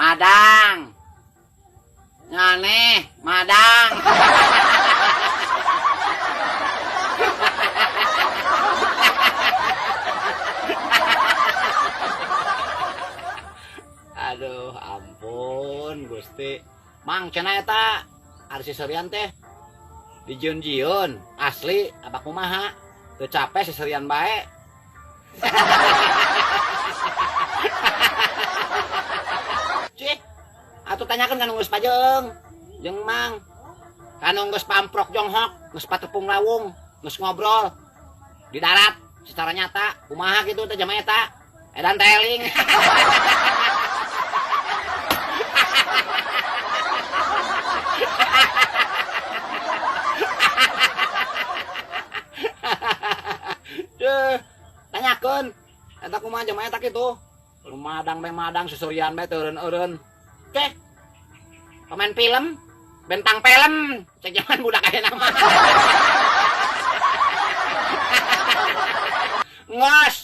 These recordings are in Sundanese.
Madang. Nyaneh, madang. Aduh, ampun Gusti. Mang cenah eta ari seserian teh dijieun-jieun asli apa kumaha? Teu capek seserian bae. Cih, atuh tanyakeun ka nu geus pajeung jeung Mang. Ka nu geus pamprok jonghok, geus patepung lawung, geus ngobrol di darat secara nyata, kumaha kitu teh jama eta? Edan teling. Deh, tanyakeun eta kumaha jama eta kitu. Madang bae madang seserian bae teu eureun-eureun. Ceh. Pemain film, bentang film, cek zaman budak ayeuna mah. Ngos.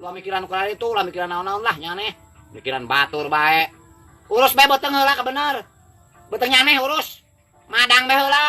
Lu mikiran ku itu, lah mikiran naon-naon lah nyaneh. Mikiran batur bae. Urus bae beuteung heula ka bener. Beuteung nyaneh urus. Madang bae heula.